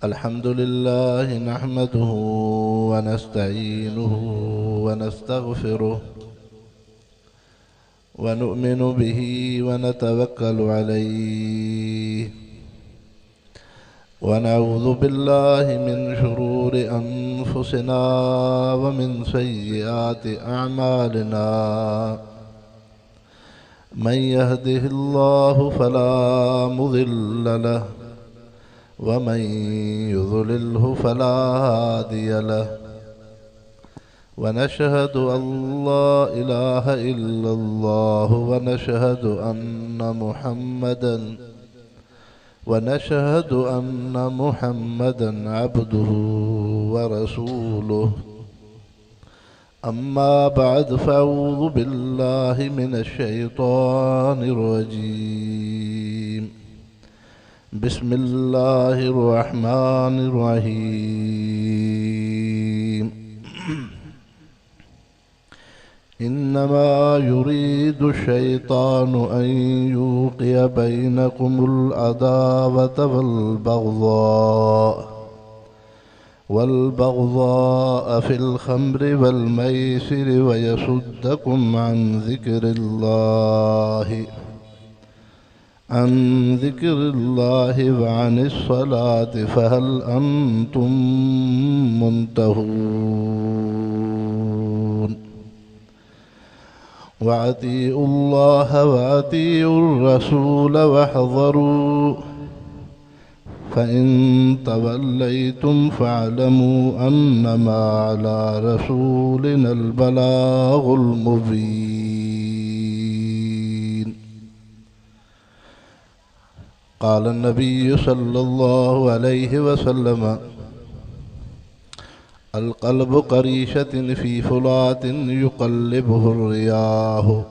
الحمد لله نحمده ونستعينه ونستغفره ونؤمن به ونتوكل عليه ونعوذ بالله من شرور أنفسنا ومن سيئات أعمالنا من يهده الله فلا مضل له ومن يضلله فلا هادي له ونشهد أن لا إله إلا الله ونشهد أن محمدا عبده ورسوله. أما بعد، فأعوذ بالله من الشيطان الرجيم. بسم الله الرحمن الرحيم. إنما يريد الشيطان أن يوقع بينكم العداوة والبغضاء في الخمر والميسر ويصدكم عن ذكر الله وعن الصلاة فهل أنتم منتهون. وأطيعوا الله وأطيعوا الرسول واحذروا، فإن توليتم فاعلموا أنما على رسولنا البلاغ المبين. قال النبي صلى الله عليه وسلم: القلب قريشة في فلاة يقلبه الرياح.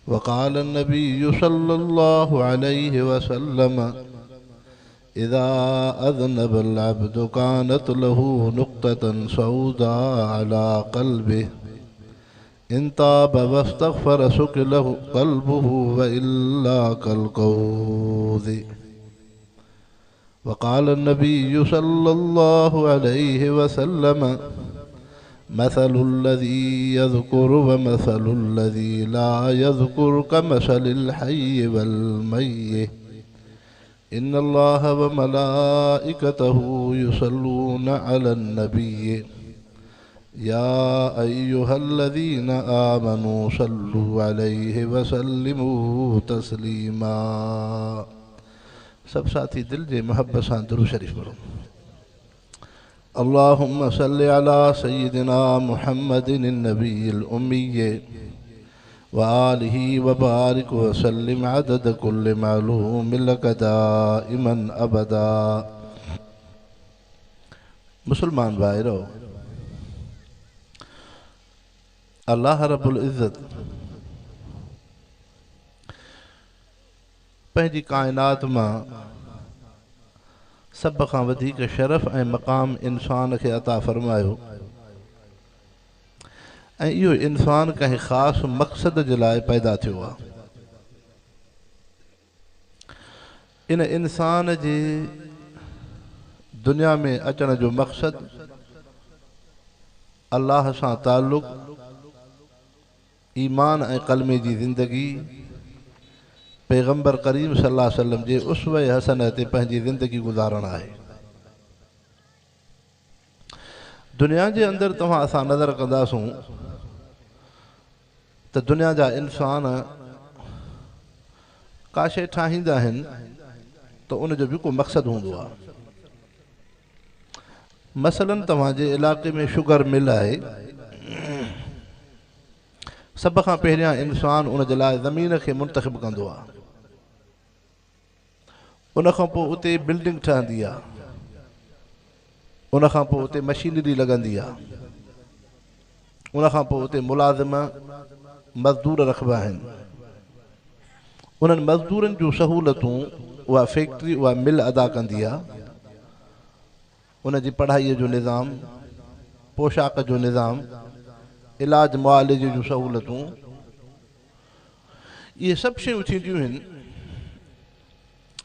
وقال النبي صلى الله عليه وسلم: إذا أذنب العبد كانت له نقطة سوداء على قلبه، إن تاب واستغفر سكله قلبه وإلا كالقوذ. وقال النبي صلى الله عليه وسلم: مثل الذي يذكر ومثل الذي لا يذكر كمثل الحي والميت. إن الله وملائكته يصلون على النبي يا أيها الذين آمنوا صلوا عليه وسلموا تسليما. सब साथी दिल जे मोहब्बत सां दुरूद शरीफ पढ़ो। अल्लाहुम्मा सल्लि अला सय्यिदिना मुहम्मदिन नबील उम्मी व आलिहि व बारिक व सल्लिम अदद कुल्लि मालूम लक दाइमन अबदा। मुसलमान भाइरो, अल्लाह रब्बुल इज़्ज़त पंहिंजी काइनात मां सभ खां वधीक शरफ़ ऐं मक़ाम इंसान खे अता फरमायो ऐं इहो इंसान कंहिं ख़ासि मक़सद जे लाइ पैदा थियो आहे। इन इंसान जे दुनिया में अचण जो मक़सदु अल्लाह सां तालुक़, ईमान ऐं कलमे जी ज़िंदगी, पैगम्बर करीम सल्लल्लाहु अलैहि वसल्लम जे उसवे हसन ते पंहिंजी ज़िंदगी गुज़ारणु आहे। दुनिया जे अंदरि तव्हां असां नज़र कंदासूं त दुनिया जा इंसान का शइ ठाहींदा आहिनि त उनजो बि को मक़सदु हूंदो आहे। मसलन तव्हांजे इलाइक़े में शुगर मिल आहे, सभ खां पहिरियां इंसान उन जे लाइ ज़मीन खे मुंतख़िब कंदो आहे, उन खां पोइ उते बिल्डिंग ठहंदी आहे, उन खां पोइ उते मशीनरी लॻंदी आहे, उन खां पोइ उते मुलाज़िम मज़दूर रखबा आहिनि। उन्हनि मज़दूरनि जूं सहूलियतूं उहा फैक्ट्री उहा मिल अदा कंदी आहे। उनजी पढ़ाईअ जो निज़ाम, पोशाक जो निज़ाम, इलाज मुआलिजे जूं सहूलियतूं, इहे सभु शयूं थींदियूं आहिनि।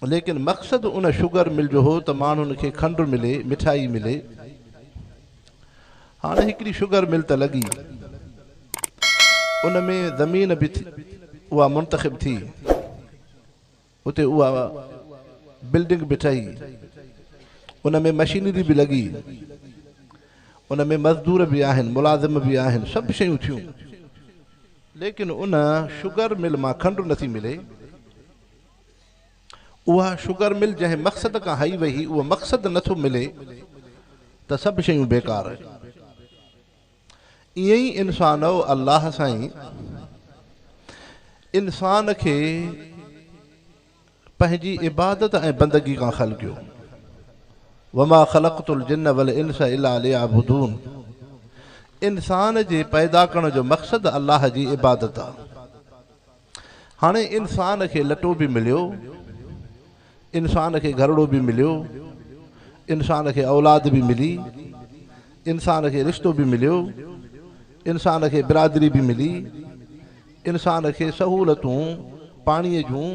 ليڪن مقصد ان شگر مل جو هو ته ماڻهن کي کنڊ ملي، مٺائي ملي. هاڻي هڪڙي شگر مل ته لڳي، ان ۾ زمين به اها منتخب ٿي، اتي اها بلڊنگ به ٺهي، ان ۾ مشينري به لڳي، ان ۾ مزدور به آهن، ملازم به آهن، سڀ شيون ٿيون، ليڪن ان شگر مل مان کنڊ نٿي ملي. اها شگر مل جنهن مقصد کان هئي وئي اهو مقصد نه ٿو ملي ته سڀ شيون بيڪار. ائين ئي انسانؤ الله سائين انسان کي پنهنجي عبادت ۽ بندگي کان خلقيو. وما خلقت الجن والانس الا ليعبدون انسان جي پيدا ڪرڻ جو مقصد الله جي عبادت آ. هاڻي انسان کي لٽو به مليو، انسان کي گهرڙو به مليو، انسان کي اولاد به ملي، انسان کي رشتو به مليو، انسان کي برادري به ملي، انسان کي سهولتون پاڻيء جون،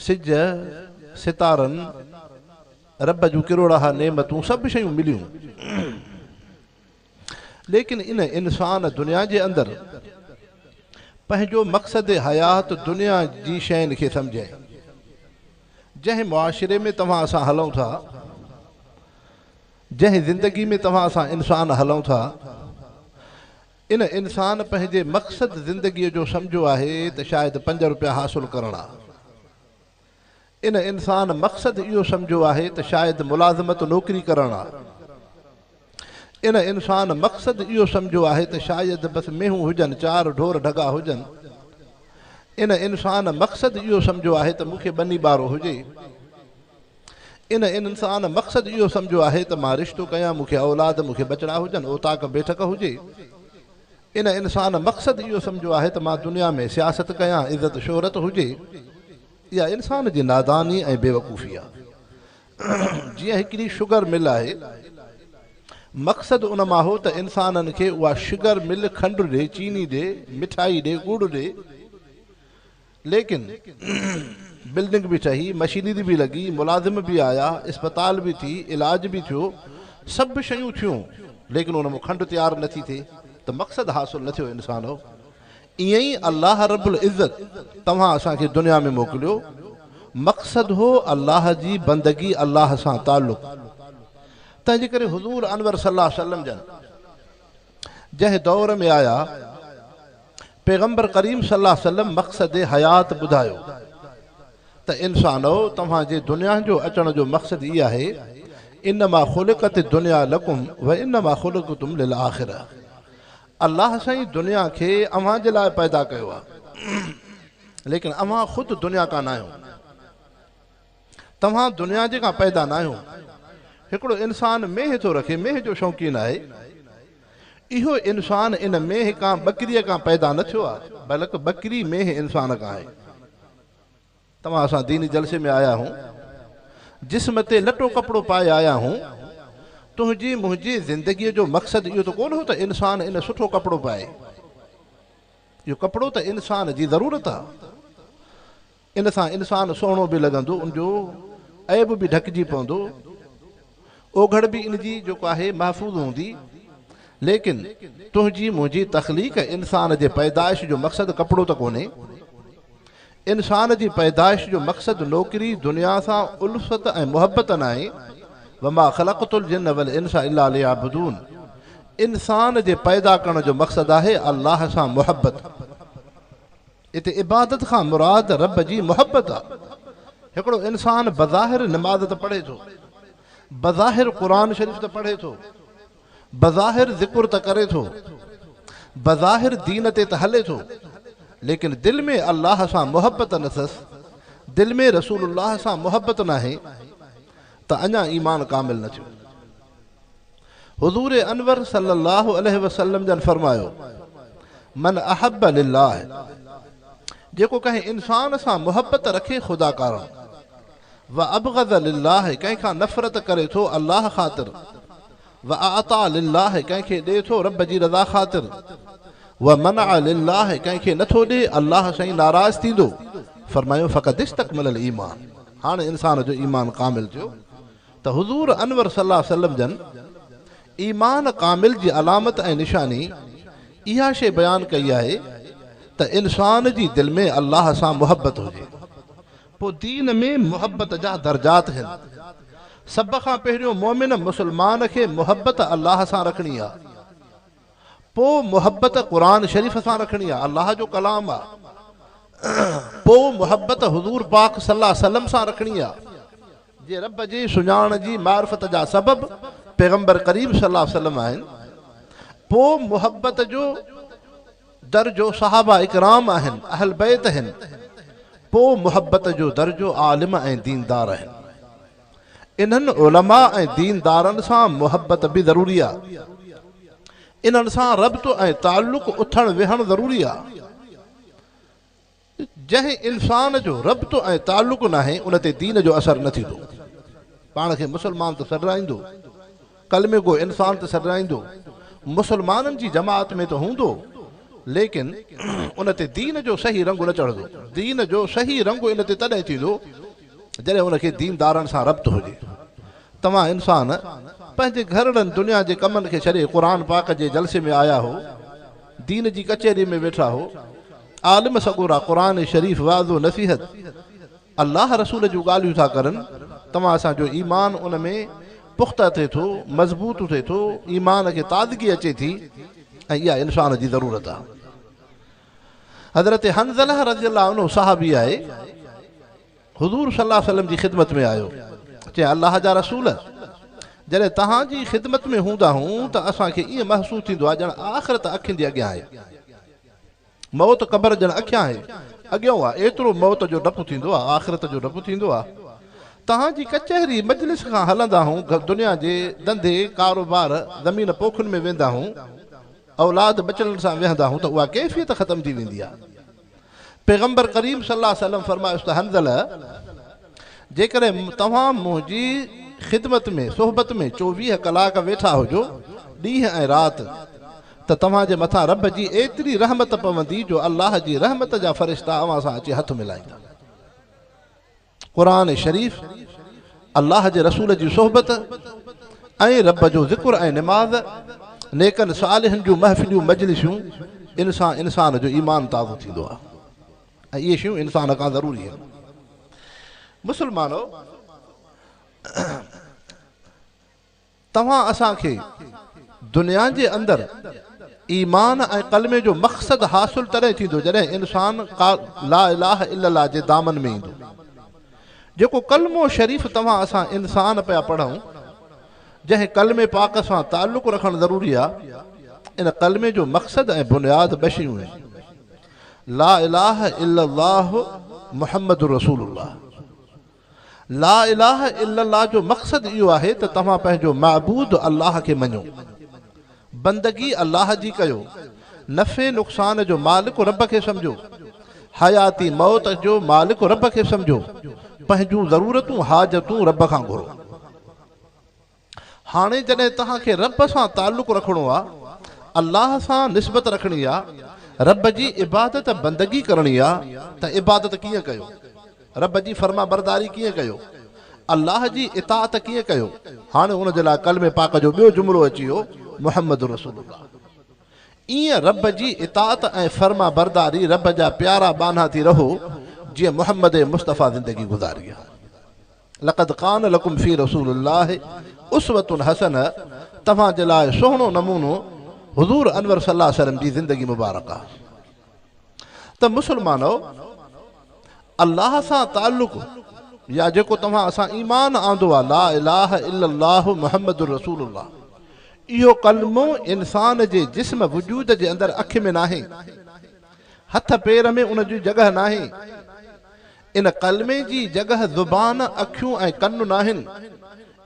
سج، ستارن، رب جون ڪروڙها نعمتون سڀ شيون مليون. ليڪن ان انسان دنيا جي اندر پنهنجو مقصد حيات دنيا جي شين کي سمجهي. جنهن معاشري ۾ توهان اسان هلون ٿا، جنهن زندگي ۾ توهان اسان انسان هلون ٿا، ان انسان پنهنجي مقصد زندگي جو سمجهيو آهي ته شايد پنج روپيا حاصل ڪرڻ آ. ان انسان مقصد اهو سمجهيو آهي ته شايد ملازمت نوڪري ڪرڻ آ. ان انسان مقصد اهو سمجهيو آهي ته شايد بس مينهون هجن، چار ڍور ڍڳا هجن. ان انسان مقصد اهو سمجهيو آهي ته مون کي ٻني ٻارو هجي. ان انسان مقصد اهو سمجهيو آهي ته مان رشتو ڪيان، مون کي اولاد، مون کي ٻچڙا هجن، اوطاق بيٺڪ هجي. ان انسان مقصد اهو سمجهيو آهي ته مان دنيا ۾ سياست ڪيان، عزت شهرت هجي. اها انسان جي ناداني ۽ بيوقوفي آهي. جيئن هڪڙي شگر مل آهي، مقصد ان مان هو ته انسانن کي اها شگر مل کنڊ ڏي، چيني ڏي، مٺائي ڏي، ڳڙ ڏي، ليڪن بلڊنگ به ٺهي، مشينري به لڳي، ملازم به آيا، اسپتال به ٿي، علاج به ٿيو، سڀ شيون ٿيون، ليڪن ان مان کنڊ تيار نه ٿي ٿئي ته مقصد حاصل نه ٿيو انسانو! ائين ئي الله رب العزت توهان اسان کي دنيا ۾ موڪليو، مقصد هو الله جي بندگي الله سان تعلق. تنهن جي ڪري حضور انور صلي الله عليه وسلم جن جنهن دور ۾ آيا، پيغمبر ڪريم صلي الله عليه وسلم مقصد حيات ٻڌايو ته انسانؤ توهان جي دنيا جو اچڻ جو مقصد ئي آهي انما خلقت الدنيا لڪم وانما خلقتم للآخرة الله سائين دنيا کي اوهان جي لاء پيدا ڪيو آهي ليڪن اوهان خود دنيا کان ناهيو توهان دنيا جي کان پيدا ناهيو هڪڙو انسان مينهن ٿو رکي مينهن جو شوقين آهي اهو انسان ان مينهن کان ٻڪريء کان پيدا نه ٿيو آهي بلڪ ٻڪري مينهن انسان کان آهي توهان اسان ديني جلسي ۾ آيا آهون، جسم تي لٽو ڪپڙو پائي آيا آهون، تنهنجي منهنجي زندگيء جو مقصد اهو ته ڪونه هو ته انسان ان سٺو ڪپڙو پائي. اهو ڪپڙو ته انسان جي ضرورت آ. ان سان انسان سهڻو به لڳندو، ان جو عيب به ڍڪجي پوندو، اوگهڙ به ان جي جيڪو آهي محفوظ هوندي. ليڪن تنهنجي منهنجي تخليق انسان جي پيدائش جو مقصد ڪپڙو ته ڪونهي. انسان جي پيدائش جو مقصد نوڪري، دنيا سان الفت ۽ محبت ناهي، وما خلقت الجن والانس الا ليعبدون انسان جي پيدا ڪرڻ جو مقصد آهي الله سان محبت. اتي عبادت کان مراد رب جي محبت آ. هڪڙو انسان بظاهر نماز ته پڙهي ٿو، بظاهر قرآن شريف ته پڙهي ٿو، بظاهر ذڪر ته ڪري ٿو، بظاهر دين تي ته هلي ٿو، ليڪن دل ۾ الله سان محبت نه ٿس، دل ۾ رسول الله سان محبت ناهي ته اڃا ايمان ڪامل نه ٿيو. حضور انور صلي الله عليه وسلم جن فرمايو، من احب لله جيڪو ڪنهن انسان سان محبت رکي خدا ڪارڻ، وابغض لله ڪنهن کان نفرت ڪري ٿو الله خاطر، واعطيٰ لله ڪنهن کي ڏئي ٿو رب جي رضا خاطر، ومنع لله ڪنهن کي نٿو ڏئي الله سائين ناراض ٿيندو، فرمايو فقد استڪمل الايمان. هاڻي انسان جو ايمان ڪامل ٿيو ته حضور انور صلي الله عليه وسلم جن ايمان ڪامل جي علامت ۽ نشاني اها شيء بيان ڪئي آهي ته انسان جي دل ۾ الله سان محبت هجي. پوء دين ۾ محبت جا درجات هن. سڀ کان پهريون مؤمن مسلمان کي محبت الله سان رکڻي آ. پوء محبت قرآن شريف سان رکڻي آ، الله جو ڪلام آ. پوء محبت حضور پاڪ صلي الله عليه وسلم سان رکڻي آ، جي رب جي سڃاڻ جي معرفت جا سبب پيغمبر ڪريم صلي الله عليه وسلم آهن. پوء محبت جو درجو صحابه اڪرام آهن، اهل بيت آهن. پوء محبت جو درجو عالم ۽ ديندار آهن. انهن علماء ۽ ديندارن سان محبت به ضروري آ. انهن سان ربط ۽ تعلق اٿڻ ويهڻ ضروري آ. جنهن انسان جو ربط ۽ تعلق ناهي ان تي دين جو اثر نه ٿيندو. پاڻ کي مسلمان ته سڏرائيندو، ڪلمي گو انسان ته سڏرائيندو، مسلمانن جي جماعت ۾ ته هوندو ليڪن ان تي دين جو صحيح رنگ نه چڙهندو. دين جو صحيح رنگ ان تي تڏهن ٿيندو جڏهن ان کي ديندارن سان ربط هجي. توهان انسان پنهنجي گهرڙن دنيا جي ڪمن کي ڇڏي قرآن پاڪ جي جلسي ۾ آيا هو، دين جي ڪچهري ۾ ويٺا هو، عالم سڳورا قرآن شريف وعظ و نصيحت الله رسول جون ڳالهيون ٿا ڪرن، توهان اسان جو ايمان ان ۾ پخته ٿئي ٿو، مضبوط ٿئي ٿو، ايمان کي تازگي اچي ٿي ۽ اها انسان جي ضرورت آهي. حضرت حنظله رضي الله عنه صحابي آهي، حضور صلي الله عليه وسلم جي خدمت ۾ آيو، چيائين الله جا رسول! جڏهن توهان جي خدمت ۾ هوندا هون ته اسان کي ائين محسوس ٿيندو آهي ڄڻ آخرت اکين جي اڳيان آهي. موت قبر ڄڻ اکيان آهي، اڳيون آهي، ايترو موت جو ڊپ ٿيندو آهي، آخرت جو ڊپ ٿيندو آهي. توهان جي ڪچهري مجلس کان هلندا هون، دنيا جي ڌنڌي، ڪاروبار، زمين پوکن ۾ ويندا هون، اولاد ٻچڙن سان ويهندا هون ته اها ڪيفيت ختم ٿي ويندي آهي. پيغمبر ڪريم صلي الله عليه وسلم فرمايس ته حنظله! جيڪڏهن توهان منهنجي خدمت ۾ صحبت ۾ 24 ڪلاڪ ويٺا هجو، ڏينهن ۽ رات، ته توهان جي مٿان رب جي ايتري رحمت پوندي جو الله جي رحمت جا فرشتا اوهان سان اچي هٿ ملائيندا. قرآن شريف، الله جي رسول جي صحبت ۽ رب جو ذڪر ۽ نماز، نيڪن صالحن جون محفليون مجلسيون، ان سان انسان جو ايمان تازو ٿيندو آهي ۽ اهي شيون انسان کان ضروري آهن. مسلمانو! توهان اسان کي دنيا جي اندر ايمان ۽ ڪلمي جو مقصد حاصل تڏهن ٿيندو جڏهن انسان لا اله الا الله جي دامن ۾ ايندو. جيڪو ڪلمو شريف توهان اسان انسان پيا پڙهون جنهن ڪلمي پاڪ سان تعلق رکڻ ضروري آ ان ڪلمي جو مقصد ۽ بنياد ٻه شيون آهن لا اله الا الله محمد رسول الله. لا اله الا الله جو مقصد اهو آهي ته توهان پنهنجو معبود الله کي مڃو، بندگي الله جي ڪيو، نفعي نقصان جو مالڪ رب کي سمجهو، حياتي موت جو مالڪ رب کي سمجهو، پنهنجون ضرورتون حاجتون رب کان گهرو. هاڻي جڏهن توهان کي رب سان تعلق رکڻو آ، الله سان نسبت رکڻي آ، رب جي عبادت بندگي ڪرڻي آ ته عبادت ڪيئن ڪيو؟ رب جي فرمانبرداري ڪيئن ڪيو؟ الله جي اطاعت ڪيئن ڪيو؟ هاڻي ان جي لاء ڪلمي پاڪ جو ٻيو جملو اچي ويو، محمد رسول الله. ائين رب جي اطاعت ۽ فرمانبرداري رب جا پيارا ٻانها ٿي رهو جيئن محمد مصطفيٰ زندگي گذاري آ. لقد ڪان لڪم في رسول الله اسوة حسنة توهان جي لاء سهڻو نمونو حضور انور صلي الله عليه وسلم جي زندگي مبارڪ آهي ته مسلمانو الله سان تعلق يا جيڪو توهان اسان ايمان آندو آهي لا اله الا الله محمد رسول الله اهو ڪلمو انسان جي جسم وجود جي اندر اک ۾ ناهي هٿ پير ۾ ان جي جڳهه ناهي ان ڪلمي جي جڳهه زبان، اکيون ۽ ڪن ناهن.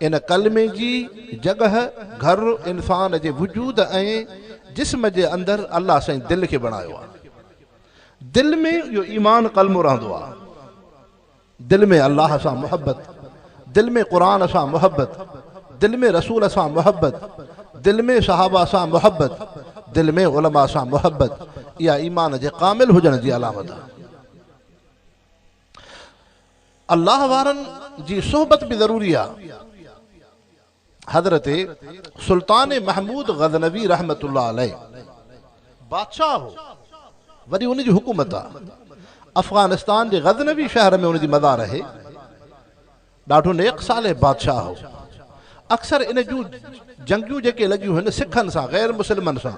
ان ڪلمي جي جڳهه گهر انسان جي وجود ۽ جسم جي اندر الله سائين دل کي بڻايو آهي. دل ۾ اهو ايمان ڪلمو رهندو آهي. دل ۾ الله سان محبت، دل ۾ قرآن سان محبت، دل ۾ رسول سان محبت، دل ۾ صحابه سان محبت، دل ۾ علماء سان محبت اها ايمان جي ڪامل هجڻ جي علامت آهي. الله وارن جي صحبت به ضروري آ. حضرت سلطان محمود غزنوي رحمة الله عليه بادشاهه هو، وڏي ان جي حڪومت آ. افغانستان جي غزنوي شهر ۾ ان جي مزار آهي. ڏاڍو نيڪ صالح بادشاهه هو. اڪثر ان جون جنگيون جيڪي لڳيون هن سکن سان، غير مسلمن سان.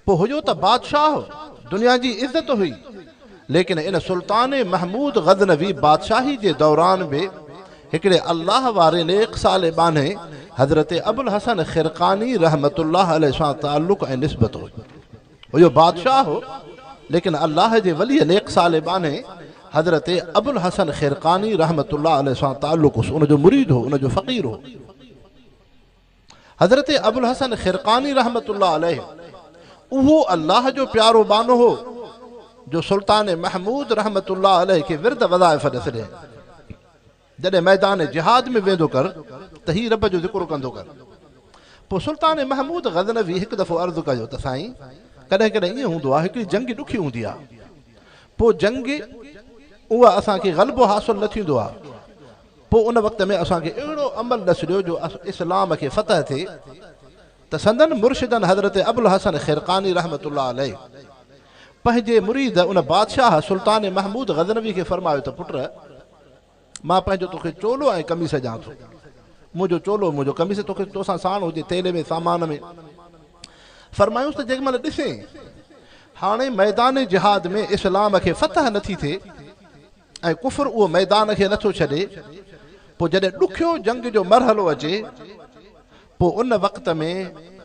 پوء هيو ته بادشاهه، دنيا جي عزت هئي، ليڪن ان سلطان محمود غزنوي بادشاهي جي دوران به هڪڙي الله واري نيڪ صالح ٻانهي حضرت ابوالحسن خرقاني رحمة الله عليه سان تعلق ۽ نسبت هو. هيو بادشاهه، ليڪن الله جي ولي نيڪ صالح ٻانهي حضرت ابوالحسن خرقاني رحمة الله عليه سان تعلق هوس، ان جو مريد هو، ان جو فقير هو. حضرت ابوالحسن خرقاني رحمة الله عليه اهو الله جو پيارو ٻانهو هو، جو سلطان محمود رحمة الله عليه کي ورد وظائف ڏس ڏين. جڏهن ميدان جهاد ۾ ويندو ڪر ته هي رب جو ذڪر ڪندو ڪر. پوء سلطان محمود غزنوي هڪ دفعو عرض ڪيو ته سائين ڪڏهن ڪڏهن ائين هوندو آهي هڪڙي جنگ ڏکي هوندي آهي پوء جنگ اها اسان کي غلبو حاصل نه ٿيندو آهي پوء ان وقت ۾ اسان کي اهڙو عمل ڏس ڏيو جو اسلام کي فتح ٿئي ته سندن مرشدن حضرت ابوالحسن خرقاني رحمة الله عليه پنهنجي مريد ان بادشاهه سلطان محمود غزنوي کي فرمايو ته پٽ مان پنهنجو توکي چولو ۽ قميص ڏيان ٿو. منهنجو چولو، منهنجو قميص توکي توسان ساڻ هجي، ٿيلهي ۾، سامان ۾. فرمايوس ته جنهن مهل ڏسين هاڻي ميدان جهاد ۾ اسلام کي فتح نٿي ٿئي ۽ ڪفر اهو ميدان کي نٿو ڇڏي، پوء جڏهن ڏکيو جنگ جو مرحلو اچي، پوء ان وقت ۾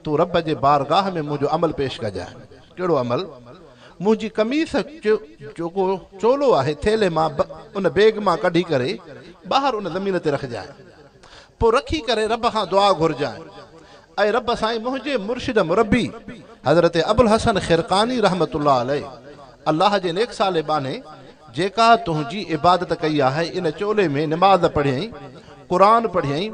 تون رب جي بارگاهه ۾ منهنجو عمل پيش ڪجانء. ڪهڙو عمل؟ منهنجي قميص جيڪو چولو آهي ٿيلهي مان ان بيگ مان ڪڍي ڪري ٻاهر ان زمين تي رکجانء. پوء رکي ڪري رب کان دعا گهرجانء. اي رب سائين منهنجي مرشد مربي حضرت ابوالحسن خرقاني رحمة الله عليه الله جي نيڪ صالح ٻانهي جيڪا تنهنجي عبادت ڪئي آهي ان چولي ۾ نماز پڙهيائين، قرآن پڙهيائين،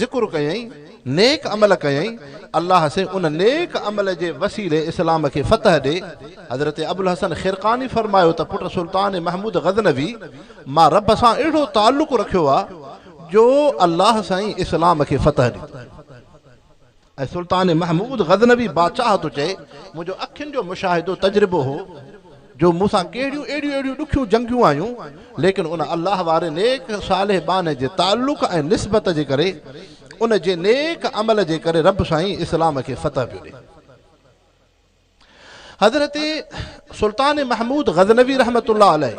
ذڪر ڪيائين، نيڪ عمل ڪيائين، الله سين ان نيڪ عمل جي وسيلي اسلام کي فتح ڏي. حضرت ابوالحسن خرقاني فرمايو ته پٽ سلطان محمود غزنوي مان رب سان اهڙو تعلق رکيو آ جو الله سائين اسلام کي فتح ڏيندو. ۽ سلطان محمود غزنوي بادشاهه ٿو چئي، منهنجو اکين جو مشاهدو، تجربو، هو جو مون سان ڪهڙيون اهڙيون اهڙيون ڏکيون جنگيون آيون، ليڪن ان الله واري نيڪ صالح ٻانهي جي تعلق ۽ نسبت جي ڪري، ان جي نيڪ عمل جي ڪري رب سائين اسلام کي فتح پيو ڏي. حضرت سلطان محمود غزنوي رحمة الله عليه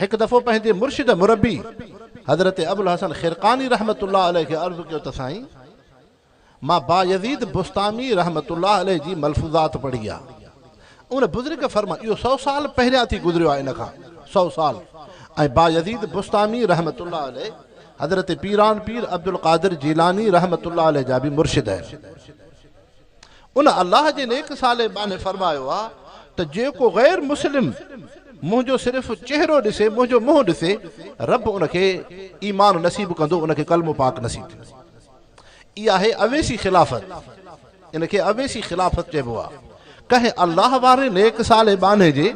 هڪ دفعو پنهنجي مرشد مربي حضرت ابوالحسن خرقاني رحمة الله عليه کي عرض ڪيو ته سائين! مان بايزيد بسطامي رحمة الله عليه جي ملفوظات پڙهي آ. ان بزرگ فرمايو اهو سئو سال پهريان ٿي گذريو آ ان کان سئو سال ۽ بايزيد بسطامي رحمة الله عليه حضرت پيران پير عبدالقادر جيلاني رحمة الله عليه جا به مرشد آهن. ان الله جي نيڪ صالح ٻانهي فرمايو آ ته جيڪو غير مسلم منهنجو صرف چهرو ڏسي، منهنجو منهن ڏسي، رب ان کي ايمان نصيب ڪندو، ان کي ڪلمو پاڪ نصيب ٿيندو. اها آهي اويسي خلافت. ان کي اويسي خلافت چئبو آ. ڪنهن الله واري نيڪ صالح ٻانهي جي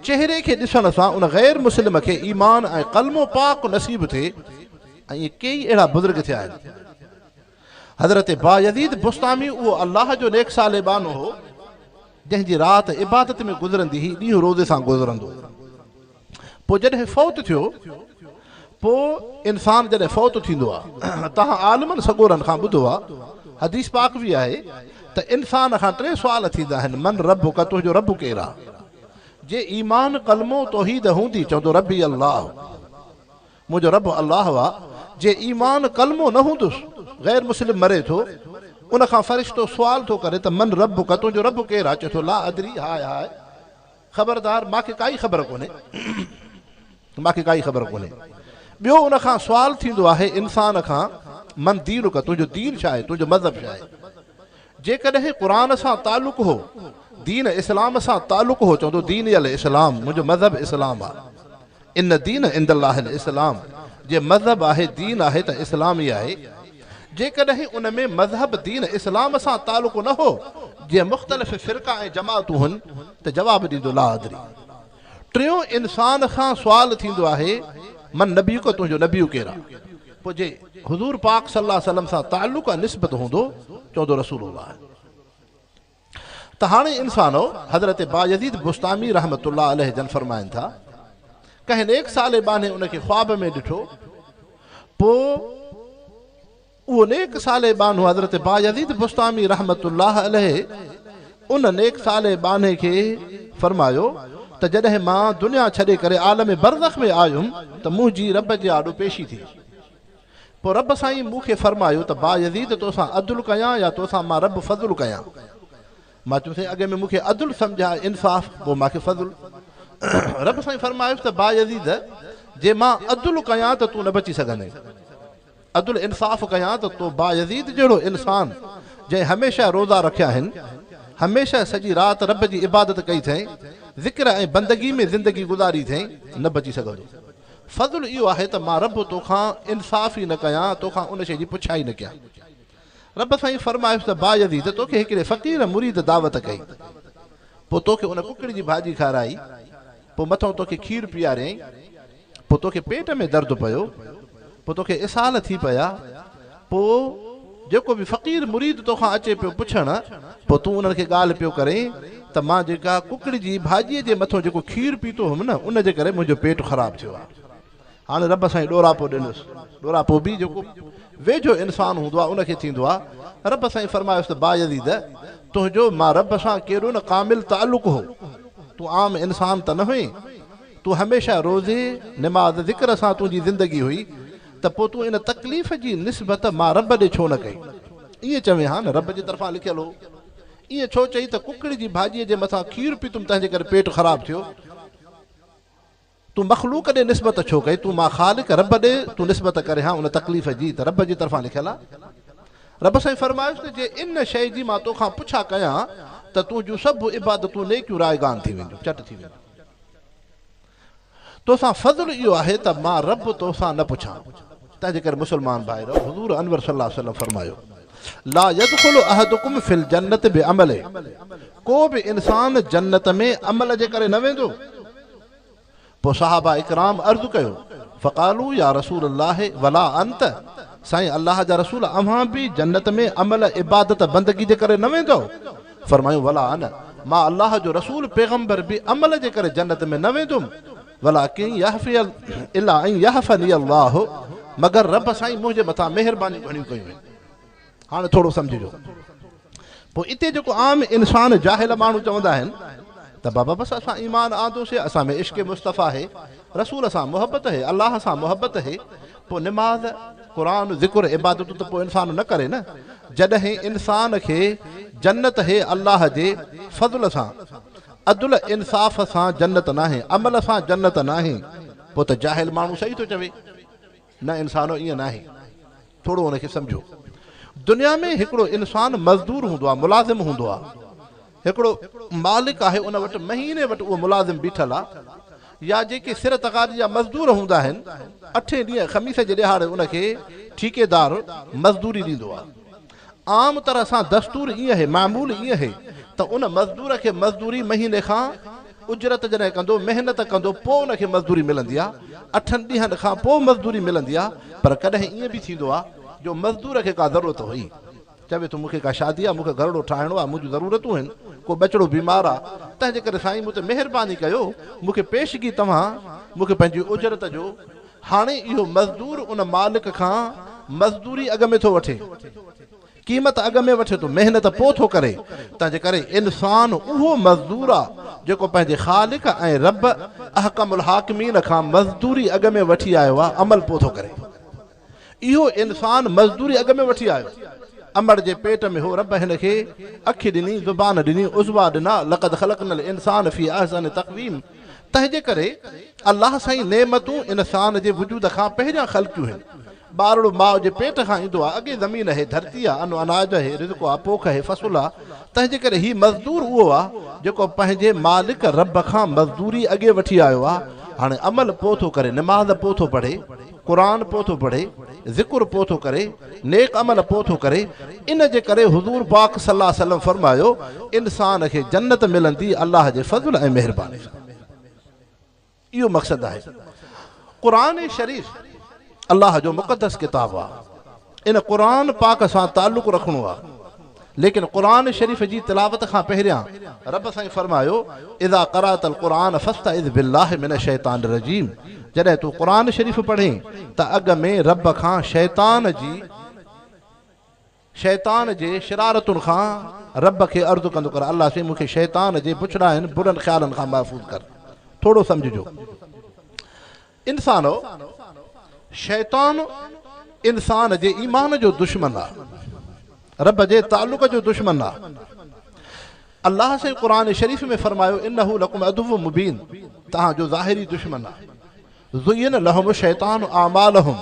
چهري کي ڏسڻ سان ان غير مسلم کي ايمان ۽ ڪلمو پاڪ نصيب ٿئي ۽ ائين ڪيئي اهڙا بزرگ ٿيا آهن. حضرت بايزيد بسطامي اهو الله جو نيڪ صالح ٻانهو هو، جنهن جي رات عبادت ۾ گذرندي هئي، ڏينهن روزي سان گذرندو هو. پوء جڏهن فوت ٿيو، پوء انسان جڏهن فوت ٿيندو آهي، توهان عالمن سڳورن کان ٻڌو آهي، حديث پاڪ به آهي ته انسان کان ٽي سوال ٿيندا آهن، من ربک، تنهنجو رب ڪير آهي؟ جي ايمان، ڪلمو، توحيد هوندي، چوندو ربي الله. منهنجو رب الله آ، جي ايمان ڪلمو نه هوندس، غير مسلم مري ٿو، ان کان فرشتو سوال ٿو ڪري ته من ربک، تنهنجو رب ڪير آ؟ چئي ٿو لا ادري، هاء هاء، خبردار مان کي ڪائي خبر ڪونهي، مان کي ڪائي خبر ڪونهي. ٻيو ان کان سوال ٿيندو آهي انسان کان من دينک، تنهنجو دين ڇا آهي، تنهنجو مذهب ڇا آهي؟ جيڪڏهن قرآن سان تعلق هو، دين اسلام سان تعلق هو، چوندو ديني الاسلام، منهنجو مذهب اسلام آ. ان الدين عند الله الاسلام، جي مذهب آهي، دين آهي ته اسلام ئي آهي. جيڪڏهن ان ۾ مذهب دين اسلام سان تعلق نه هو، جيئن مختلف فرقا ۽ جماعتون هن، ته جواب ڏيندو لا ادري. ٽيون انسان کان سوال ٿيندو آهي، من نبيک تنهنجو نبي ڪير آ؟ پوء جي حضور پاڪ صلي الله عليه وسلم سان تعلق ۽ نسبت هوندو، چوندو رسول الله. ته هاڻي انسانو! حضرت بايزيد بسطامي رحمة الله عليه جن فرمائن ٿا، ڪنهن نيڪ صالح ٻانهي ان کي خواب ۾ ڏٺو، پوء اهو نيڪ صالح ٻانهو حضرت بايزيد بسطامي رحمة الله عليه ان نيڪ صالح ٻانهي کي فرمايو ته جڏهن مان دنيا ڇڏي ڪري عالم برزخ ۾ آيم ته منهنجي رب جي آڏو پيشي ٿي. پوء رب سائين مون کي فرمايو ته بايزيد توسان عدل ڪيان يا توسان مان رب فضل ڪيان؟ مان چيم سائين اڳ ۾ مون کي عدل سمجهاء انصاف پوء مان کي فضل. رب سائين فرمايس ته بايزيد جي مان عدل ڪيان ته تون نه بچي سگهندين. عدل انصاف ڪيان ته تو بايزيد جهڙو انسان جنهن هميشه روزا رکيا آهن، هميشه سڄي رات رب جي عبادت ڪئي اٿئين، ذڪر ۽ بندگي ۾ زندگي گذاري اٿئين، نه بچي سگهندو. فضل اهو آهي ته مان رب توکان انصاف ئي نه ڪيان، توکان ان شيء جي پڇا ئي نه ڪيان. رب سائين فرمايس ته بايزيد توکي هڪڙي فقير مريد دعوت ڪئي، پوء توکي ان ڪڪڙ جي ڀاڄي کارائي، پوء مٿئون توکي کير پياريائين، پوء توکي پيٽ ۾ درد پيو، پوء توکي اسهال ٿي پيا، پوء جيڪو به فقير مريد توکان اچي پيو پڇڻ، پوء تون انهن کي ڳالهه پيو ڪرين ته مان جيڪا ڪڪڙ جي ڀاڄيء جي مٿو جيڪو کير پيتو هوم نه، ان جي ڪري منهنجو پيٽ خراب ٿيو آهي. هاڻي رب سائين ڏوراپو ڏنس. ڏوراپو به جيڪو ويجهو انسان هوندو آهي، ان کي ٿيندو آهي. رب سائين فرمايس ته بايزيد! تنهنجو مان رب سان ڪيڏو نه ڪامل تعلق هو. تون عام انسان ته نه هئين. تون هميشه روزي، نماز، ذڪر سان تنهنجي زندگي هئي. ته پوء تون ان تڪليف جي نسبت مان رب ڏي ڇو نه ڪئي؟ ائين چوين ها نه رب جي طرفان لکيل هو. ائين ڇو چئي ته ڪڪڙ جي ڀاڄيء جي مٿان کير پيتم تنهن جي ڪري پيٽ خراب ٿيو؟ تون مخلوق ڏي نسبت ڇو ڪئي؟ تون مان خالق رب ڏي تون نسبت ڪرين ها ان تڪليف جي ته رب جي طرفان لکيل آ. رب سائين فرمايس ته جي ان شيء جي مان توکان پڇا ڪيان ته تنهنجون سڀ عبادتون نيڪيون رائگان ٿي وينديون، چٽ ٿي وينديون. توسان فضل اهو آهي ته مان رب توسان نه پڇان. تنهنجي ڪري مسلمان ڀائرؤ! حضور انور صلي الله عليه وسلم فرمايو، لا يدخل احدڪم في الجنة بعمله ڪو به انسان جنت ۾ عمل جي ڪري نه ويندو. پوء صحابه اڪرام عرض ڪيو، فقالوا يا رسول الله ولا انت سائين الله جا رسول اوهان به جنت ۾ عمل، عبادت، بندگي جي ڪري نه ويندؤ؟ فرمايو، ولا انا، مان الله جو رسول پيغمبر به عمل جي ڪري جنت ۾ نه ويندم، ولڪن يعفي الا ان يعفني الله، مگر رب سائين منهنجي مٿان مهربانيون گهڻيون ڪيون آهن. هاڻي ٿورو سمجهجو. پوء اتي جيڪو عام انسان جاهل ماڻهو چوندا آهن ته بابا بس اسان ايمان آندوسي، اسان ۾ عشق مصطفيٰ آهي، رسول سان محبت آهي، الله سان محبت آهي، پوء نماز، قرآن، ذڪر، عبادتون ته پوء انسان نه ڪري نه. جڏهن انسان کي جنت هي الله جي فضل سان، عدل انصاف سان جنت ناهي، عمل سان جنت ناهي، پوء ته جاهل ماڻهو صحيح ٿو چوي. نه انسانو ائين ناهي. ٿورو ان کي سمجهو. دنيا ۾ هڪڙو انسان مزدور هوندو آهي، ملازم هوندو آهي. هڪڙو مالڪ آهي ان وٽ مهيني وٽ اهو ملازم بيٺل آهي يا جيڪي سر تغاري جا مزدور هوندا آهن اٺين ڏينهن خميس جي ڏهاڙي ان کي ٺيڪيدار مزدوري ڏيندو آهي. عام طرح سان دستور ائين آهي، معمول ائين آهي ته ان مزدور کي مزدوري مهيني کان اجرت جڏهن ڪندو، محنت ڪندو پوء ان کي مزدوري ملندي آهي، اٺن ڏينهن کان پوء مزدوري ملندي آهي، پر ڪڏهن ائين به ٿيندو آهي جو مزدور کي ڪا ضرورت هئي، چوي ٿو مون کي ڪا شادي آهي، مون کي گهرڙو ٺاهڻو آهي، منهنجون ضرورتون آهن، ڪو ٻچڙو بيمار آهي، تنهن جي ڪري سائين مون تي مهرباني ڪيو، مون کي پيشگي توهان مون کي پنهنجي اجرت جو هاڻي اهو مزدور ان مالڪ کان مزدوري اڳ ۾ ٿو وٺي، قيمت اڳ ۾ وٺي ٿو، محنت پوء ٿو ڪري، تنهنجي ڪري انسان اهو مزدور آ جيڪو پنهنجي خالق ۽ رب احڪم الحاڪمين کان مزدوري اڳ ۾ وٺي آيو آ، عمل پوء ٿو ڪري. اهو انسان مزدوري اڳ ۾ وٺي آيو. امڙ جي پيٽ ۾ هو، رب هن کي اک ڏني، زبان ڏني، عضوا ڏنا، لقد خلقنا الانسان في احسن تقويم، تنهنجي ڪري الله سائين نعمتون انسان جي وجود کان پهريان خلقيون هن. ٻارڙو ماء جي پيٽ کان ايندو آ، اڳي زمين اهي، ڌرتي آ، ان اناج اهي، رزق آ، پوک اهي، فصل آ، تنهنجي ڪري هي مزدور اهو آ، جيڪو پنهنجي مالڪ رب کان مزدوري اڳي وٺي آيو آ، هاڻي عمل پوء ٿو ڪري، نماز پوء ٿو پڙهي، قرآن پوء ٿو پڙهي، ذڪر پوء ٿو ڪري، نيڪ عمل پوء ٿو ڪري، ان جي ڪري حضور پاڪ صلي الله عليه وسلم فرمايو، انسان کي جنت ملندي الله جي فضل ۽ مهرباني سان. اهو مقصد آهي. قرآن شريف الله جو مقدس ڪتاب آ. ان قرآن پاڪ سان تعلق رکڻو آ. ليڪن قرآن شريف جي تلاوت کان پهريان رب سائين فرمايو، اذا قرأت القرآن فاستعذ بالله من الشيطان الرجيم جڏهن تون قرآن شريف پڙهين ته اڳ ۾ رب کان شيطان جي شيطان جي شرارتن کان رب کي عرض ڪندو ڪر، الله سائين مون کي شيطان جي بڇڙاين برن خيالن کان محفوظ ڪر. ٿورو سمجهجو. انسانو! شيطان انسان جي ايمان جو دشمن آ. رب جي تعلق جو دشمن آ. الله سائين قرآن شريف ۾ فرمايو انه لڪم عدو مبين توهان جو ظاهري دشمن آ. زين لهم الشيطان اعمالهم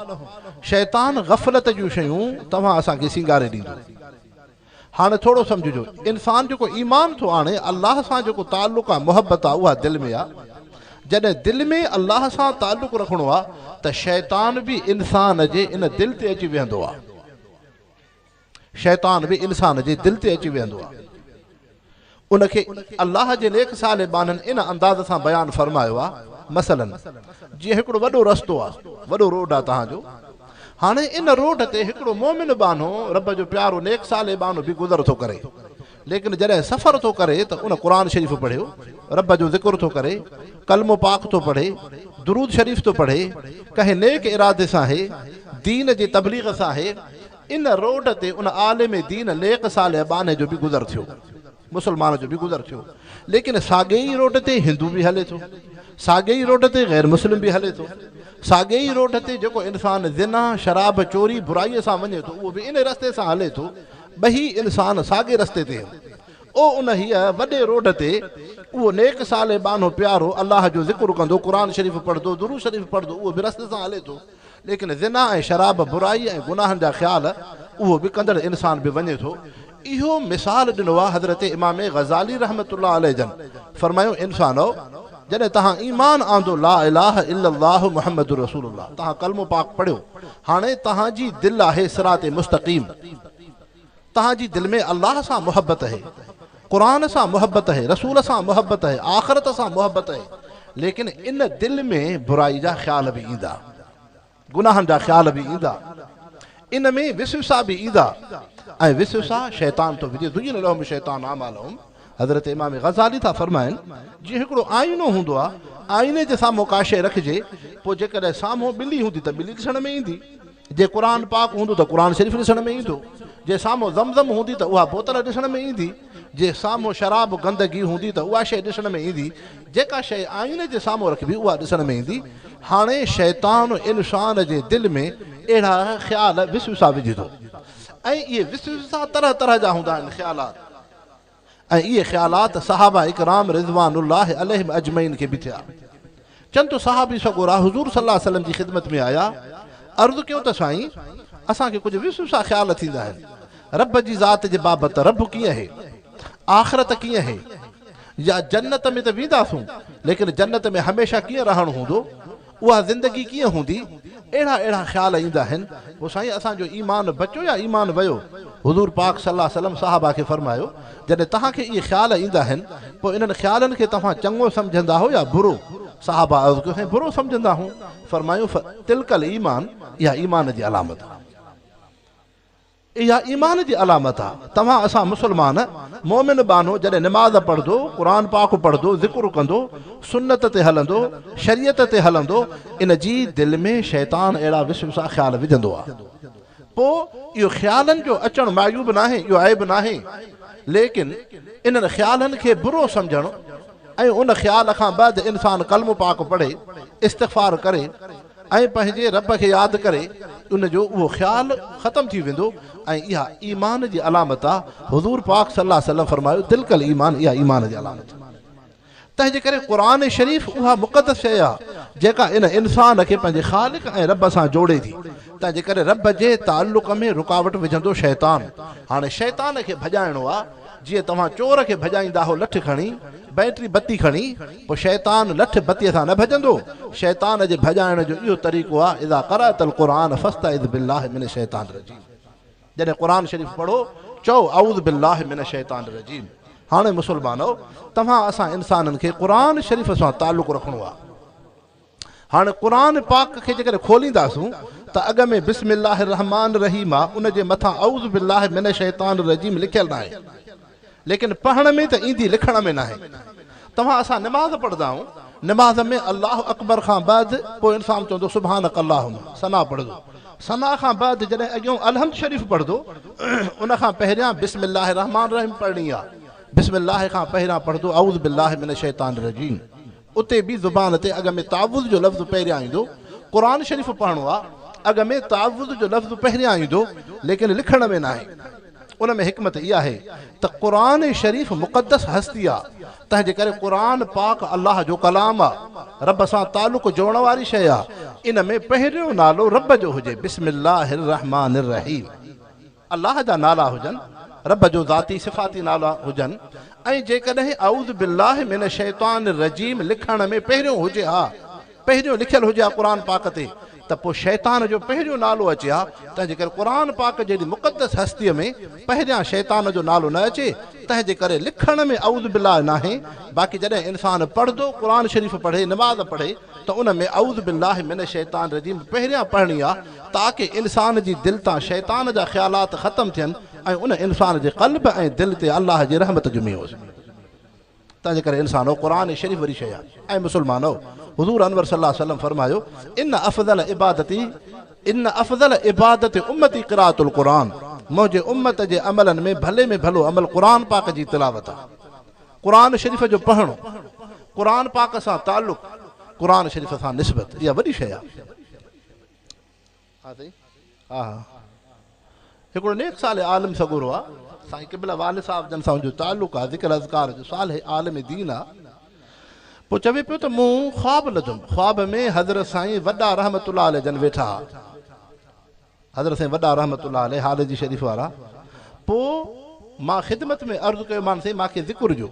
شيطان غفلت جون شيون توهان اسان کي سينگاري ڏيندو. هاڻي ٿورو سمجهجو انسان جيڪو ايمان ٿو آڻي الله سان جيڪو تعلق آ محبت آ اها دل ۾ آ جڏهن دل ۾ الله سان تعلق رکڻو آ ته شيطان به انسان جي ان دل تي اچي ويهندو آ شيطان به انسان جي دل تي اچي ويهندو آ ان کي الله جي نيڪ صالح ٻانهن ان انداز سان بيان فرمايو آ، مثلاً، جيئن هڪڙو وڏو رستو آ، وڏو روڊ آ توهان جو، هاڻي ان روڊ تي هڪڙو مؤمن ٻانهو، رب جو پيارو نيڪ صالح ٻانهو به گذر ٿو ڪري، ليڪن جڏهن سفر ٿو ڪري ته ان قرآن شريف پڙهيو، رب جو ذڪر ٿو ڪري، ڪلمو پاڪ ٿو پڙهي، درود شريف ٿو پڙهي، ڪنهن نيڪ ارادي سان هي، دين جي تبليغ سان هي، ان روڊ تي ان عالم دين نيڪ صالح ٻانهي جو به گذر ٿيو، مسلمان جو به گذر ٿيو، ليڪن ساڳئي ئي روڊ تي هندو به هلي ٿو، ساڳئي ئي روڊ تي غير مسلم به هلي ٿو، ساڳئي ئي روڊ تي جيڪو انسان زنا، شراب، چوري، برائيء سان وڃي ٿو اهو به انهي رستي سان هلي ٿو، ٻئي انسان ساڳئي رستي تي آهن. او انهيء وڏي روڊ تي اهو نيڪ صالح ٻانهو پيارو الله جو ذڪر ڪندو، قرآن شريف پڙهندو، درود شريف پڙهندو اهو به رستي سان هلي ٿو. ليڪن زنا ۽ شراب، برائي ۽ گناهن جا خيال اهو به ڪندڙ انسان به وڃي ٿو. اهو مثال ڏنو آهي حضرت امام غزالي رحمة الله عليه جن فرمايو انسانؤ! جڏهن توهان ايمان آندو لا اله الا الله محمد رسول الله توهان ڪلمو پاڪ پڙهيو هاڻي توهان جي دل آهي صراط مستقيم توهان جي دل ۾ الله سان محبت اهي قرآن سان محبت اهي رسول سان محبت اهي آخرت سان محبت اهي ليڪن ان دل ۾ برائي جا خيال به ايندا گناهن جا خيال به ايندا ان ۾ وسوسا به ايندا ۽ وسوسا شيطان ٿو وجهي زين لهم الشيطان اعمالهم حضرت امام غزالي ٿا فرمائن جيئن هڪڙو آئينو هوندو آهي آئيني جي سامهون ڪا شيء رکجي پوء جيڪڏهن سامهون ٻلي هوندي ته ٻلي ڏسڻ ۾ ايندي جي قرآن پاڪ هوندو ته قرآن شريف ڏسڻ ۾ ايندو، جي سامهون زمزم هوندي ته اها بوتل ڏسڻ ۾ ايندي، جي سامهون شراب گندگي هوندي ته اها شيء ڏسڻ ۾ ايندي، جيڪا شيء آئيني جي سامهون رکبي اها ڏسڻ ۾ ايندي. هاڻي شيطان انسان جي دل ۾ اهڙا خيال وسوسا وجهي ٿو ۽ اهي وسوسا طرح طرح جا هوندا آهن خيالات ۽ اهي خيالات صحابه اڪرام رضوان الله عليهم اجمعين کي به ٿيا. چند صحابي سڳورا حضور صلي الله عليه وسلم جي خدمت ۾ آيا، عرض ڪيو ته سائين! اسان کي ڪجهه وسوسا خيال ٿيندا آهن، رب جي ذات جي بابت رب ڪيئن اهي؟ آخرت ڪيئن اهي؟ يا جنت ۾ ته وينداسون، ليڪن جنت ۾ هميشه ڪيئن رهڻ هوندو؟ اها زندگي ڪيئن هوندي؟ اهڙا اهڙا خيال ايندا آهن. پوء سائين اسان جو ايمان بچيو يا ايمان ويو؟ حضور پاڪ صلي الله عليه وسلم صحابه کي فرمايو، جڏهن توهان کي اهي خيال ايندا آهن، پوء انهن خيالن کي توهان چڱو سمجهندا آهو يا برو؟ صحابه عرض ڪيو، سائين برو سمجهندا آهون. فرمايو، فتلک الايمان، اها ايمان جي علامت آهي. اها ايمان جي علامت آ. توهان اسان مسلمان مؤمن ٻانهو جڏهن نماز پڙهندو، قرآن پاڪ پڙهندو، ذڪر ڪندو، سنت تي هلندو، شريعت تي هلندو، ان جي دل ۾ شيطان اهڙا وسوسا خيال وجهندو آ. پوء اهو خيالن جو اچڻ معيوب ناهي، اهو عيب ناهي، ليڪن انهن خيالن کي برو سمجهڻ ۽ ان خيال کان بعد انسان ڪلمو پاڪ پڙهي، استغفار ڪري، ۽ پنهنجي رب کي ياد ڪري ان جو اهو خيال ختم ٿي ويندو ۽ اها ايمان جي علامت آ، حضور پاڪ صلي الله عليه وسلم فرمايو تلک الايمان اها ايمان جي علامت آ. تنهن جي ڪري قرآن شريف اها مقدس شيء آ جيڪا ان انسان کي پنهنجي خالق ۽ رب سان جوڙي ٿي، تنهن جي ڪري رب جي تعلق ۾ رڪاوٽ وجهندو شيطان، هاڻي شيطان کي ڀڄائڻو آ جيئن توهان چور کي ڀڄائيندا آهو لٺ کڻي، بيٽري بتي کڻي، پوء شيطان لٺ بتيء سان نه ڀڄندو، شيطان جي ڀڄائڻ جو اهو طريقو آهي، اذا قرأت القرآن فاستعذ بالله من الشيطان الرجيم جڏهن قرآن شريف پڙهو چئو اعوذ بالله من الشيطان الرجيم هاڻي مسلمانؤ! توهان اسان انسانن کي قرآن شريف سان تعلق رکڻو آهي. هاڻي قرآن پاڪ کي جيڪڏهن کولينداسون ته اڳ ۾ بسم الله الرحمٰن الرحيم آ، ان جي مٿان اعوذ بالله من الشيطان الرجيم لکيل ناهي. ليڪن پڙهڻ ۾ ته ايندي لکڻ ۾ ناهي. توهان اسان نماز پڙهندا آهيون، نماز ۾ الله اڪبر کان بعد پوء انسان چوندو سبحانڪ اللهم ثنا پڙهندو. ثنا کان بعد جڏهن اڳيون الحمد شريف پڙهندو ان کان پهريان بسم الله الرحمٰن الرحيم پڙهڻي آ. بسم الله کان پهريان پڙهندو اعوذ بالله من الشيطان الرجيم. اتي به زبان تي اڳ ۾ تعوذ جو لفظ پهريان ايندو. قرآن شريف پڙهڻو آ، اڳ ۾ تعوذ جو لفظ پهريان ايندو، ليڪن لکڻ ۾ ناهي. ان ۾ حڪمت اها آهي ته قرآن شريف مقدس هستي آ، تنهن جي ڪري قرآن پاڪ الله جو ڪلام آ، رب سان تعلق جوڙڻ واري شيء آ، ان ۾ پهريون نالو رب جو هجي، بسم الله الرحمٰن الرحيم. الله جا نالا هجن، رب جو ذاتي صفاتي نالا هجن ۽ جيڪڏهن اعوذ بالله من الشيطان الرجيم لکڻ ۾ پهريون هجي ها، پهريون لکيل هجي ها قرآن پاڪ تي ته پوء شيطان جو پهريون نالو اچي ها، تنهن جي ڪري قرآن پاڪ جهڙي مقدس هستيء ۾ پهريان شيطان جو نالو نه اچي، تنهن جي ڪري لکڻ ۾ اعوذ بالله ناهي، باقي جڏهن انسان پڙهندو، قرآن شريف پڙهي، نماز پڙهي ته ان ۾ اعوذ بالله من الشيطان الرجيم پهريان پڙهڻي آ تاڪه انسان جي دل تان شيطان جا خيالات ختم ٿين ۽ ان انسان جي قلب ۽ دل تي الله جي رحمت جو مينهن وسي. تنهنجي ڪري انسانو قرآن شريف وري شيء آ. اي مسلمانو! حضور انور صلي الله عليه وسلم فرمايو، ان افضل عبادتي ان افضل عبادت امتي قراءة القرآن منهنجي امت جي عملن ۾ ڀلي ۾ ڀلو عمل قرآن پاڪ جي تلاوت آ. قرآن شريف جو پڙهڻ، قرآن پاڪ سان تعلق، قرآن شريف سان نسبت اها وڏي شيء آهي. ها سائين ها ها هڪڙو نيڪ صالح عالم سڳورو آ سائين قبله والد صاحب جن سان جو تعلق آ ذڪر اذڪار جو صالح عالم دين آ پوء چوي پيو ته مون خواب لڌم خواب ۾ حضرت سائين وڏا رحمت الله عليه جن ويٺا ها حضرت سائين وڏا رحمة الله عليه هاليجي شريف وارا پوء مان خدمت ۾ عرض ڪيومان سائين مان کي ذڪر ڏيو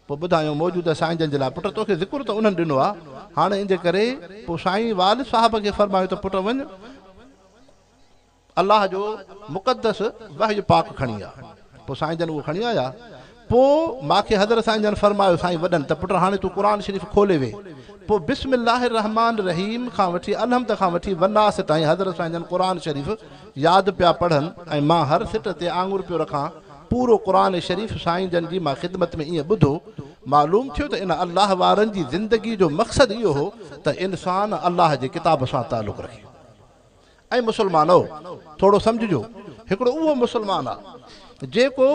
پوء ٻڌايائون موجوده سائين جن جي لاء پٽ توکي ذڪر ته انهن ڏنو آ هاڻي ان جي ڪري پوء سائين والد صاحب کي فرمايو ته پٽ وڃ الله جو مقدس وحي پاڪ کڻي آ پوء سائين جن اهو کڻي آيا. پوء مان کي حضرت سائين جن فرمايو، سائين وڏن ته پٽ هاڻي تون قرآن شريف کولي ويهه. پوء بسم الله الرحمٰن الرحيم کان وٺي الحمد کان وٺي والناس تائين حضرت سائين جن قرآن شريف ياد پيا پڙهن ۽ مان هر سٽ تي آڱر پيو رکان. پورو قرآن شريف سائين جن جي مان خدمت ۾ ائين ٻڌو. معلوم ٿيو ته ان الله وارن جي زندگي جو مقصد اهو هو ته انسان الله جي ڪتاب سان تعلق رکي. اي مسلمانؤ! ٿورو سمجهجو، هڪڙو اهو مسلمان آ، جيڪو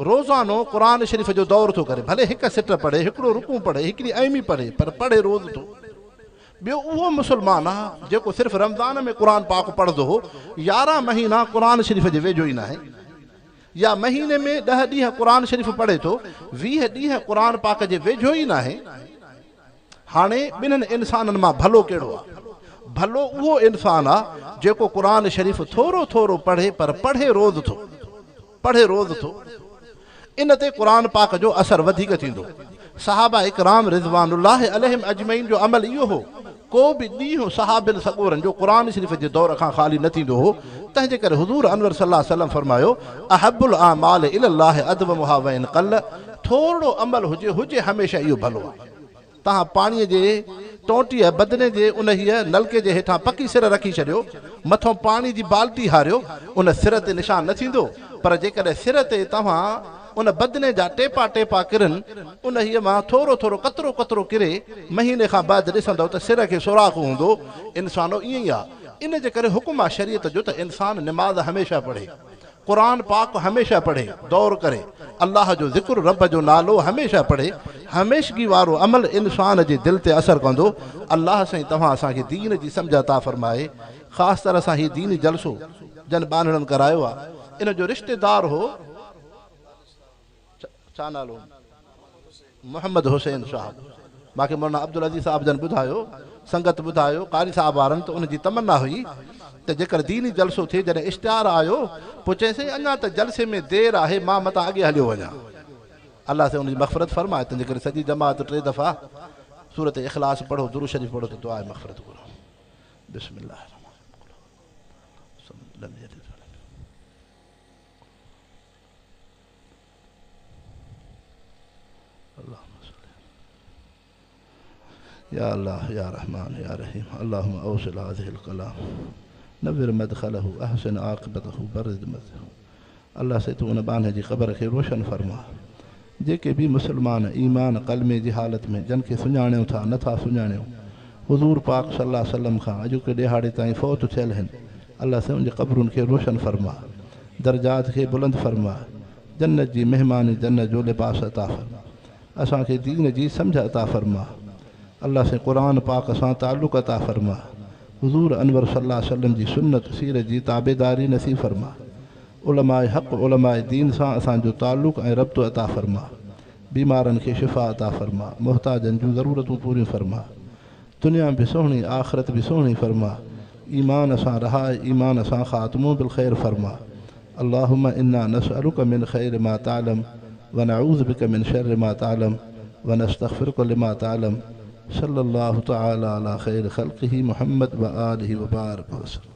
روزانو قرآن شريف جو دور ٿو ڪري، ڀلي هڪ سٽ پڙهي، هڪڙو رڪوع پڙهي، هڪڙي ايمي پڙهي، پر پڙهي روز ٿو. ٻيو اهو مسلمان آ، جيڪو صرف رمضان ۾ قرآن پاڪ پڙهندو هو، 11 مهينا قرآن شريف جي ويجهو ئي ناهي. يا مهيني ۾ 10 ڏينهن قرآن شريف پڙهي ٿو، 20 ڏينهن قرآن پاڪ جي ويجهو ئي ناهي. هاڻي ٻنهن انسانن مان ڀلو ڪهڙو آ؟ ڀلو اهو انسان آ جيڪو قرآن شريف ٿورو ٿورو پڙهي پر پڙهي روز ٿو. پڙهي روز ٿو. ان تي قرآن پاڪ جو اثر وڌيڪ ٿيندو. صحابه اڪرام رضوان الله عليهم اجمعين جو عمل اهو هو. ڪو به ڏينهن صحابين سڳورن جو قرآن شريف جي دور کان خالي نه ٿيندو هو. تنهن جي ڪري حضور انور صلي الله عليه وسلم فرمايو، احب الاعمال الي الله ادومها وان قل، ٿورڙو عمل هجي هجي هميشه اهو ڀلو آ. توهان پاڻيء جي ٽونٽيء، بدني جي انهيء نلڪي جي هيٺان پڪي سر رکي ڇڏيو، مٿون پاڻي جي بالٽي هاريو، ان سر تي نشان نه ٿيندو، پر جيڪڏهن سر تي توهان ان بدني جا ٽيپا ٽيپا ڪرن، انهيء مان ٿورو ٿورو قطرو قطرو ڪري، مهيني کان بعد ڏسندؤ ته سر کي سوراخ هوندو. انسانو ائين ئي آ. ان جي ڪري حڪم آ شريعت جو ته انسان نماز هميشه پڙهي. قرآن پاڪ هميشه پڙهي، دور ڪري، الله جو ذڪر، رب جو نالو هميشه پڙهي، هميشگي وارو عمل انسان جي دل تي اثر ڪندو، الله سائين توهان اسان کي دين جي سمجهه عطا فرمائي، خاص طرح سان هي ديني جلسو جن ٻانهڙن ڪرايو آ ان جو رشتيدار هو ڇا نالو هو محمد حسين صاحب مان کي مولانا عبدالعزيز صاحب جن ٻڌايو سنگت ٻڌايو قاري صاحب وارن ته ان جي تمنا هئي ته جيڪر ديني جلسو ٿئي جڏهن اشتهار آيو پوء چيائين سائين اڃا ته جلسي ۾ دير آهي مان متان اڳي هليو وڃان الله سائين ان جي مغفرت فرمائي تنهنجي ڪري سڄي جماعت ٽي دفعا سورت اخلاص پڙهو درود شريف پڙهو ته دعا مغفرت گهرو بسم الله الرحمن الرحيم لم يلد ولم يا الله يا رحمان يا رحيم اللهم اوصل هذه الڪلام نور مدخله احسن عاقبته برد مزه الله سائين تون ان ٻانهي جي قبر کي روشن فرما. جيڪي به مسلمان ايمان ڪلمي جي حالت ۾ جن کي سڃاڻيون ٿا نه ٿا سڃاڻيون حضور پاڪ صلي الله عليه وسلم کان اڄوڪي ڏهاڙي تائين فوت ٿيل هن الله سائين ان جي قبرن کي روشن فرما درجات کي بلند فرما جنت جي مهماني جنت جو لباس عطا فرما اسان کي دين جي سمجهه عطا فرما الله سائين قرآن پاڪ سان تعلق عطا فرما حضور انور صلي الله عليه وسلم جي سنت سيرت جي تابعداري نصيب فرما علماء حق علماء دين سان اسان جو تعلق ۽ ربط عطا فرما. بيمارن کي شفا عطا فرما. محتاجن جون ضرورتون پوريون فرما. دنيا به سهڻي آخرت به سهڻي فرما. ايمان سان رهائي ايمان سان خاتمو بالخير فرما. اللهم انا نسألک من خير ما تعلم ونعوذ بک من شر ما تعلم ونستغفرک لما تعلم صلي الله تعالي علي خير خلقه محمد وآله وبارك وسلم.